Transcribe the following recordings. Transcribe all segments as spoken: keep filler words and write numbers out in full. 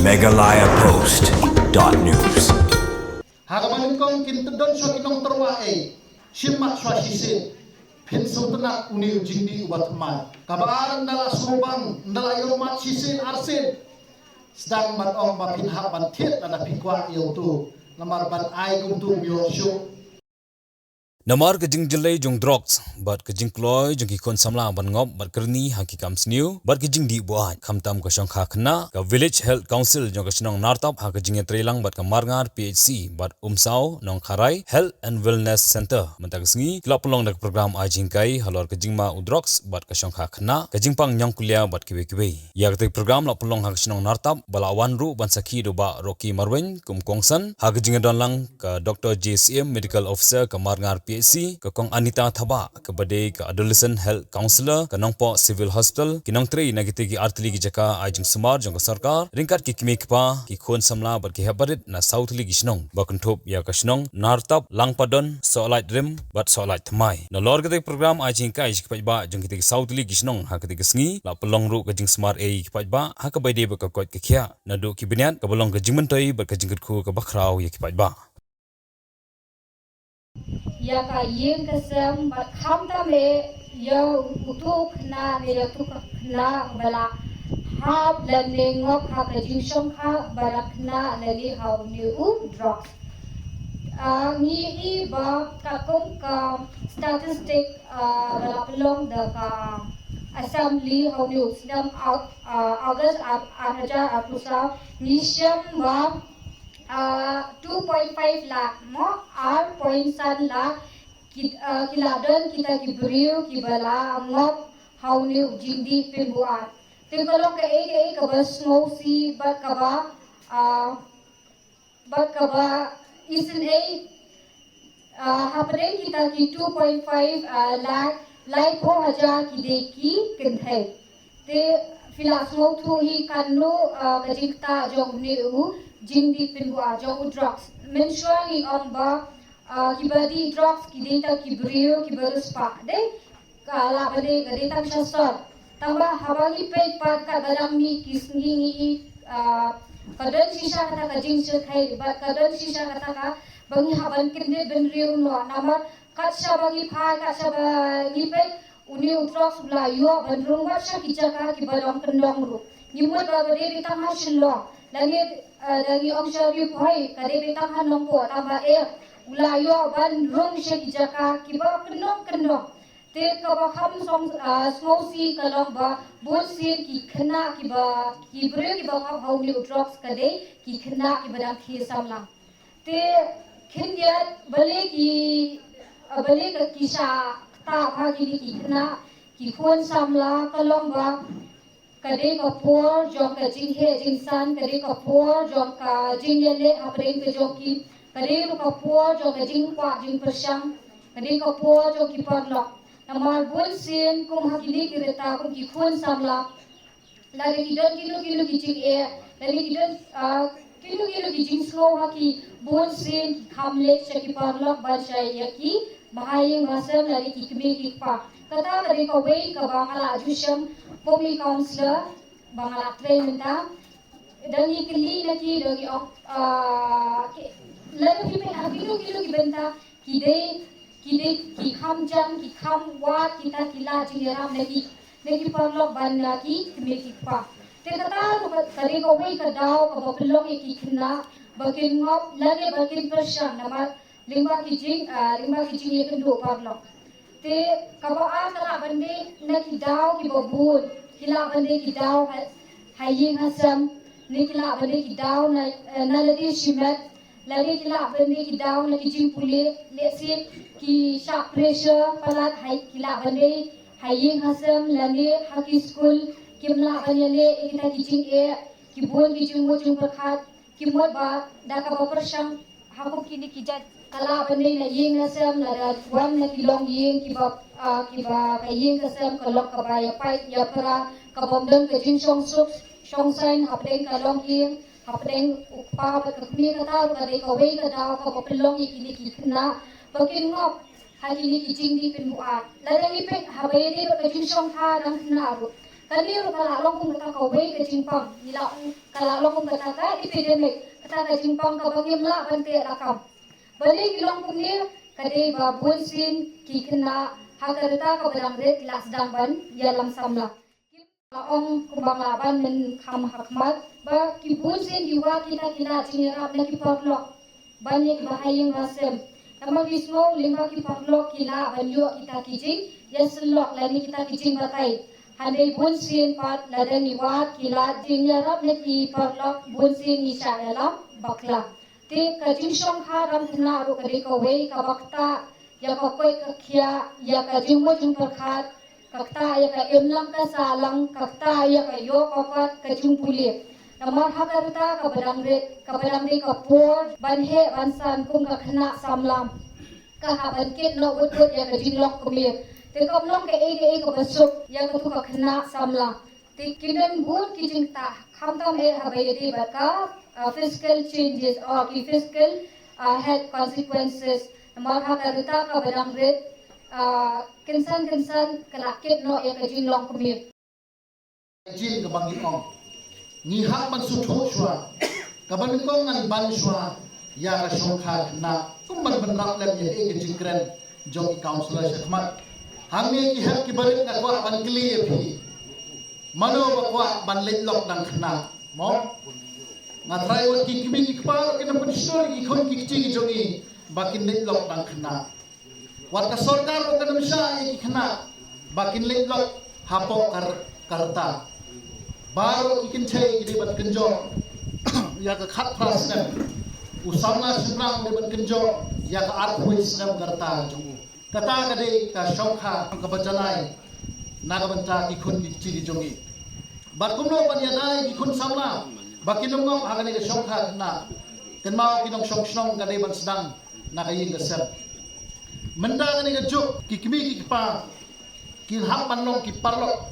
Meghalaya Post dot news. Ha kaba nyngkong kin tdon shuwa ki nongtyrwa ei, shim mat shuwa shisien, phin sngewtynnat une u jingdih uba thymmai. Kaba ar, ynda la sngewbang, ynda la ïoh mat shisien arsien, sdang ban ong ba phin hap ban thied lada phi kwah ïa uto, namar ban ai kumto um ïoh shuh. Namar ka jingjyllei jong drugs bad ka jingkloi jong ki khun samla ban ngop bad kyrni ha ki kam sniew bad ki jingdih buaid, khamtam ka shongkha khynnah, ka Village Health Council jong ka shnong Nartap ha ka jingïatreilang bad ka Marngar P H C bad Umsaw Nongkharai Health and Wellness Center mynta ka sngi ki la pynlong da ka program ai jinghikai halor ka jingma u drugs bad ka shongkha khynnah, ka jingpang ñiangkulia bad kiwei kiwei. Ïa katei ka program la pynlong ha ka shnong Nartap, ba la wan ruh ban sakhi da u Bah Rocky Marwein kum u kongsan, ha ka jingdon lang ka Doctor J C M, Medical Officer ka Marngar P H C, ka Kong Anita Thabah, kaba dei ka Adolescent Health Counselor ka Nongpoh Civil Hospital, ki nongtrei na kitei ki artylli ki jaka ai jingsumar jong ka sorkar ryngkat ki kmie kpa, ki khun samla bad ki hep barit na saw tylli ki shnong ba kynthup ïa ka shnong Nartap, Langpadon, Sohlait Rim bad Sohlait Thymmai. Nalor katei ka program ai jinghikai sha ki paidbah jong kitei ki saw tylli ki shnong ha katei ka sngi, la pynlong ruh ka jingsumar ei ïa ki paidbah ha kaba ïadei bad ka koit ka khiah naduh ki bniat, kaba long ka jingmyntoi bad ka jingkyrkhu kaba khraw ïa ki paidbah. Ïa ka ïing ka sem bad khamtam eh ïa uto u khynnah ne ïa uto ka khynnah ba la hap lane ngop ha ka jingshongkha ba la khynnah lane ha une u drugs. Ah, ngi i ba katkum ka statistic, ah, ba la pynlong da ka Assembly ha une u snem Au-, ah, August ar, ar hajar arphew saw, ngi shem ba, ah, two point five lakh mo, ar point san lakh ki, ah, ki la don kita ki briew kiba la ngop ha une u jingdih pynbuaid. Te ka long kaei kaei kaba sngewsih bad kaba, ah, bad kaba isynei, ah, hapdeng kita ki two point five, ah, lakh, laiphew hajar ki dei ki kynthei. Te phi la sngewthuh hi katno, ah, ka jingktah jong une u jingdih pynbuaid jong u drugs. Mynshuwa ngi ong ba, ah, kiba dih drugs ki dei tang ki briew kiba riewspah. Dei ka lah ban dei, ka dei tang sha sor. Tangba haba ngi peit pat katba dang mih ki sngi ngi i, ah, ka don shisha kata ka jingshyrkhei bad ka don shisha kata kaba ngi hap ban kyndit bynriew noh. Namar kat shaba ngi phai, kat shaba ngi peit, une u drugs u la ïoh ban rung bad sha ki jaka kiba long kyndong ruh. Ngi mut ba ka dei beit tang ha Shillong, lane, ah, lane ong sha Ri Bhoi, ka dei beit tang ha Nongpoh, tangba eh u la ïoh ban rung sha ki jaka kiba kyndong kyndong. Te kaba kham song, ah, sngewsih ka long ba bunsien ki khynnah kiba, ki briew kiba ngop ha une u drugs ka dei ki khynnah kiba dang khie samla. Te khyndiat balei ki, ah, balei ka ki shah ktah ha kine ki khynnah, ki khun samla, ka long ba ka dei ka por jong ka jingheh jingsan, ka dei ka por jong ka jingïaleh hapdeng ka jong ki, ka dei ruh ka por jong ka jingkwah jingpyrshang, ka dei ka por jong ki paralok. Namar bunsien kum ha kine ki rta kum ki khun samla, lada ki don kino kino ki jingeh, lada ki don, ah, kino kino ki jingsngew ha ki, bunsien ki kham leit sha ki paralok ban shah ïa ki bahaïing bahasem lane ki kmie ki kpa. Kata ka dei kawei kaba nga la ju shem kum i counsellor ba nga la trei mynta. Da ngi kylli na ki, da ngi ong, ah, ki, lada phi peit ha kino kino ki bynta, ki dei, ki dei, ki kham jan, ki kham wad kita ki la jingïarap na ki, na ki paralok bad na ki kmie ki kpa. Te kata ruh ka, ka dei kawei ka daw kaba pynlong ïa ki khynnah ba kin ngop lane ba kin pyrshang namar lyngba ki jing, ah, lyngba ki jingïakynduh paralok. Te kaba ar ka lah ban dei na ki daw kiba bun, ki lah ban dei ki daw ha, ha ïing ha sem, ne ki lah ban dei ki daw na, eh, na lade shimet, lane ki lah ban dei ki daw na ki jingpule, lehse ki shah pressure palat, ha ki lah ban dei ha ïing ha sem lane ha ki skul, kim lah ban ïaleh ïa kita ki jingeh, ki bun ki jingmut jingpyrkhat, ki mut ba da kaba pyrshang ha kum kine ki jait. Ka lah ban dei na ïing na sem, lada wan na ki longïing kiba, ah, kiba ka ïing ka sem ka long kaba ïapait ïapra, kabym don ka jingshongsuk shongsaiñ hapdeng ka longïing, hapdeng u kpa bad ka kmie. Kata ruh ka dei kawei ka daw kaba pynlong ïa kine ki khynnah ba kin ngop ha kine ki jingdih pynbuaid. Lada ngi peit haba ïadei bad ka jingshongkha dang khynnah ruh, Kane ruh ka la long kum kata kawei ka jingpang, ngi la ong ka la long kum kata ka epidemic, kata ka jingpang kaba ngim lah ban teh lakam. Balei ngi long kumne? Ka dei ba bun sien ki khynnah ha ka rta kaba dang rit la sdang ban ïalam samla. Ki la ong kumba nga la ban mynkham ha khmat ba ki bun sien ki wad kita ki la jingïarap na ki paralok ban ïa ki bahaïing bahasem. Namar ki sngew lyngba ki paralok ki lah ban ïoh kita ki jingïasyllok lane kita ki jingbatai. Hynrei bun sien pat lada ngi wad ki la jingïarap na ki paralok, bun sien ngi shah ïalam bakla. Te ka jingshongkha ram khynnah ruh ka dei kawei kaba ktah ïa ka koit ka khiah, ïa ka jingmut jingpyrkhat, ka ktah ïa ka imlang ka sahlang, ka ktah ïa ka ïoh ka kot ka jingpule. Namar ha ka rta kaba dang rit, kaba dang dei ka por ban heh ban san kum ka khynnah samla, ka hap ban kit noh wut wut ïa ka jinglong kmie. Te kam long kaei kaei kaba suk ïa katu ka khynnah samla. Te kin don bun ki jingktah, khamtam eh haba ïadei bad ka, ah, fiscal changes or ki fiscal, ah, health consequences. Namar ha ka rta kaba dang rit, ah, kynsan kynsan ka la kit noh ïa ka jinglong kmie. Jin kaba ngi ong, ngi hap ban sngewthuh shuwa, kaba nyngkong ngan ban shuwa ïa ka shongkha khynnah, kum ban bynrap lem ïa ka jingkren jong ki councillor sha khmat. Hangne ki hep ki barit nga kwah ban kylli ïa phi. Mano ba kwah ban leit lok dang khynnah? Mo? Nga tharai wat ki kmie ki kpa kin ym pynshlur ïa ki khun ki kti ki jong ngi ba kin leit lok dang khynnah. Wat ka sorkar ruh kan ym shah ïa ki khynnah ba kin leit lok hapoh ka r-, ka rta. Baroh ki kynthei ki dei ban kynjoh ïa ka khatphra snem. U samla shynrang u dei ban kynjoh ïa ka arphew snem ka rta jong u. Kata ka dei ka shongkha kaba janai na ka bynta ki khun ki kti ki jong ngi. Bad kumno ban ïada ïa ki khun samla ba kin ym ngop ha kane ka shongkha khynnah? Kynmaw ki nongshong shnong, ka dei ban sdang na ka ïing ka sem. Mynta kane ka juk ki kmie ki kpa kin hap ban long ki paralok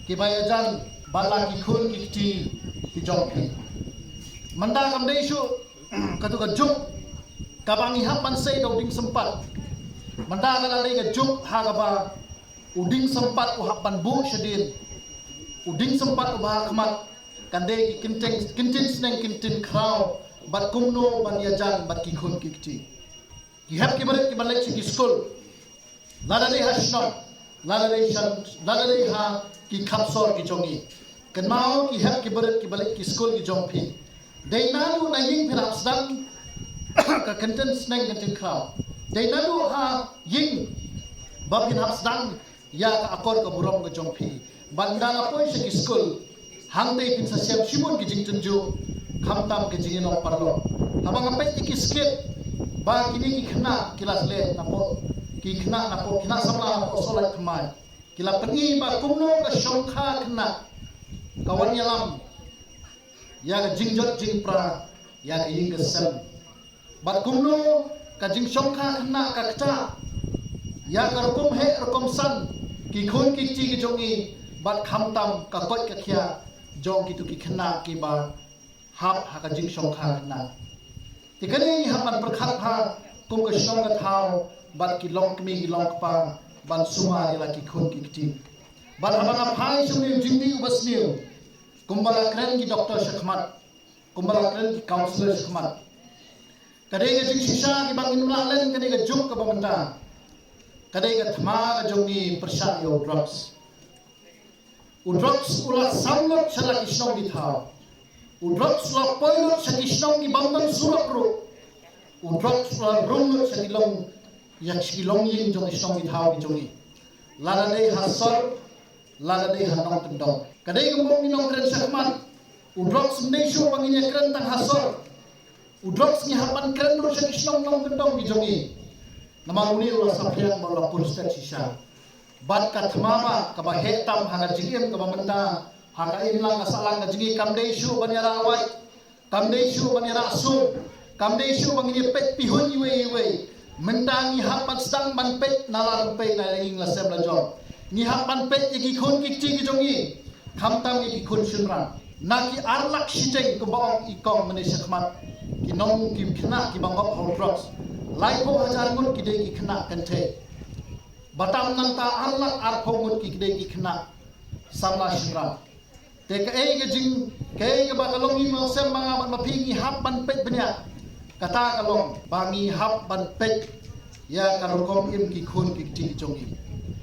kiba ïajan bad la ki khun ki kti ki jong phi. Mynta kam dei shuh katu ka juk kaba ngi hap ban sei da u dieng sympat. Mynta ka la dei ka juk ha kaba u dieng sympat u hap ban buh shadien, u dieng sympat uba ha khmat kan dei ki kyntien, kyntien sneng kyntien khraw bad kumno ban ïajan bad ki khun ki kti. Ki hep ki barit kiba leit sha ki skul, lada dei ha shnong, lada dei sha, lada dei ha ki khap sor ki jong ngi. Kynmaw ki hep ki barit kiba leit ki skul ki jong phi, dei naduh na ïing phin hap sdang ka kyntien sneng kyntien khraw? Dei naduh ha ïing ba phin hap sdang ïa ka akor ka burom ka jong phi? Bad ynda la poi sha ki skul, hangtei phin sa shem shibun ki jingtynjuh, khamtam ka jingïalam paralok. Haba nga peit ïa ki skit ba kine ki khynnah ki la leh napoh, ki khynnah napoh, khynnah samla napoh Sohla Thymmai, ki la pyni ba kumno ka shongkha khynnah ka wan ïalam ïa ka jingjot jingpra ïa ka ïing ka sem. Bad kumno ka jingshongkha khynnah ka ktah ïa ka rukom heh rukom san ki khun ki kti ki jong ngi, bad khamtam ka koit ka khiah jong kitu ki khynnah kiba hap ha ka jingshongkha khynnah. Te kane ngi hap ban pyrkhat bha kum ka shnong ka thaw bad ki longkmie ki longkpa ban sumar ïa la ki khun ki kti. Bad haba nga phai sha une u jingdih uba sniew, kumba la kren ki doktor sha khmat, kumba la kren ki counsellor sha khmat, ka dei ka jingshisha kiba ngim lah len, ka dei ka juk kaba mynta, ka dei ka thma ka jong ngi pyrshah ïa u drugs. U drugs u la sam lut sha la ki shnong ki thaw. U drugs u la poi lut sha ki shnong ki bym don surok ruh. U drugs u la rung lut sha ki long, ïa ki longïing jong ki shnong ki thaw ki jong ngi. Lada dei ha sor, lada dei ha nongkyndong. Ka dei kumba ngi nongkren sha khmat, u drugs ym dei shuh ba ngin ïa kren tang ha sor. U drugs ngi hap ban kren ruh sha ki shnong nongkyndong ki jong ngi. Namar une u la saphriang bad u la pun stet shisha. Bad ka thma ma kaba heh tam ha ka jingim kaba mynta, ha ka imlang ka sahlang ka jong ngi, kam dei shuh ban ïarah wait, kam dei shuh ban ïarah sum, kam dei shuh ba ngin ïa peit pihuiñ iwei iwei. Mynta ngi hap ban sdang ban peit na la rympei na la ïing la sem la jong. Ngi hap ban peit ïa ki khun ki kti ki jong ngi, khamtam ïa ki khun shynrang. Na ki ar lak shiteng kumba ong i kong mynne sha khmat, ki nong ki khynnah kiba ngop ha u drugs, laiphew hajar ngut ki dei ki khynnah kynthei. Ba tam nangta ar lak arphew ngut ki dei ki khynnah samla shynrang. Te kaei ka jing, kaei kaba ka long ïa ma sem ma nga bad ma phi ngi hap ban peit bniah. Kata ka long ba ngi hap ban peit ïa ka rukom im ki khun ki kti jong ngi.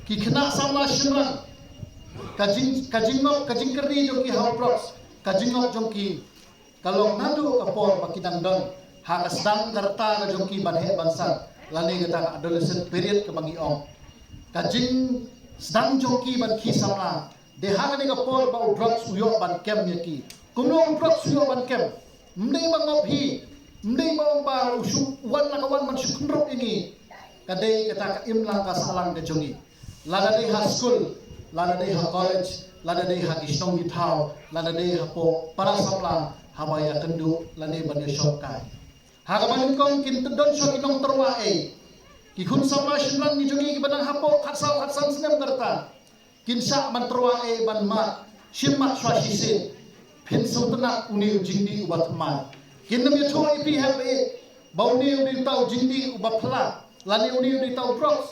Ki khynnah samla shynrang, ka jing, ka jingngop, ka jingkyrni jong ki ha u drugs, ka jingngop jong ki ka long naduh ka por ba ki dang don ha ka sdang ka rta ka jong ki ban heh ban san, lane kata ka adolescent period kaba ngi ong. Ka jingsdang jong ki ban khie samla, dei ha kane ka por ba u drugs u ïoh ban kem ïa ki. Kumno u drugs u ïoh ban kem? Ym dei ba ngop hi, ym dei ba ong ba u shu wan la ka wan ban shu kynrup ïa ngi. Ka dei kata ka imlang ka sahlang ka jong ngi. Lada dei ha skul, lada dei ha college, lada dei ha ki shnong ki thaw, lada dei hapoh para samla, haba ïakynduh lane ban ïashongkai. Ha kaba nyngkong kin don shuh ki nongtyrwa ei. Ki khun samla shynrang ngi jong ngi kiba dang hapoh khatsaw khatsan snem ka rta, kin shah ban tyrwa ei ban mad, shim mad shuwa shisien. Phin sngewtynnat une u jingdih uba thymmai. Kin nym ïathuh ïa phi hep ei ba une u dei uta u jingdih uba phylla, lane une u dei uta u drugs.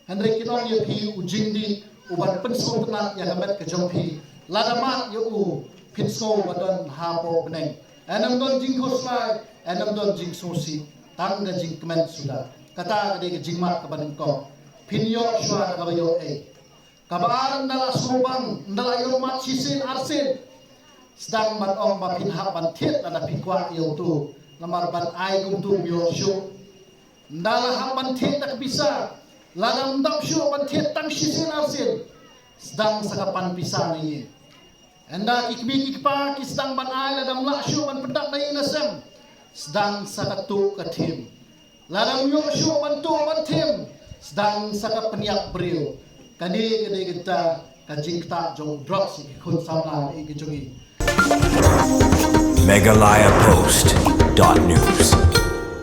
Hynrei kin ong ïa phi u jingdih uban pynsngewtynnat ïa ka met ka jong phi. Lada mad ïa u, phin sngew ba don hapoh bneng. Yn ym don jingkhuslai, yn ym don jingsngewsih, tang ka jingkmen suda. Kata ka dei ka jingmad kaba nyngkong. Phin ïoh shuwa da kaba ïoh ei. Kaba ar, ynda la sngewbang, ynda la ïoh mad shisien arsien, sdang ban ong ba phin hap ban thied lada phi kwah ïa uto, namar ban ai kumto ym ïoh shuh. Ynda la hap ban thied da ka pisa, lada ym dap shuh ban thied tang shisien arsien, sdang sa ka pan pisa na ïing. Ynda ki kmie ki kpa ki sdang ban ai, lada ym lah shuh ban pyndap na ïing na sem, sdang sa ka tuh ka thiem. Lada ym ïoh shuh ban tuh ban thiem, sdang sa ka pynïap briew. Kane ka dei kata ka jingktah jong u drugs ïa ki khun samla ïa ki jong ngi. Meghalaya Post dot news.